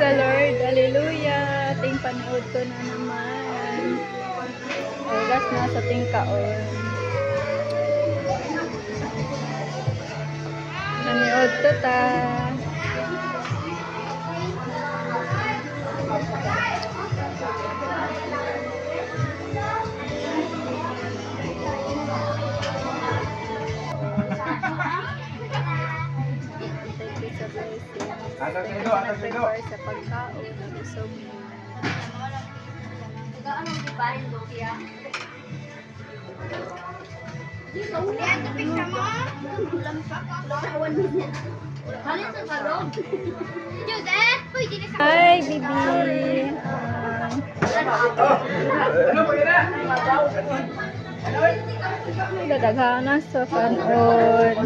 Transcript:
The Lord. Hallelujah. Ting panood ko na naman. Oras na sa tingkaon. Naniod to ta. Thank you sa blessings. Thank you sa nag-prepare sa pagkaon. Nabusog na. Hi, baby. Dadaghana sa kanon.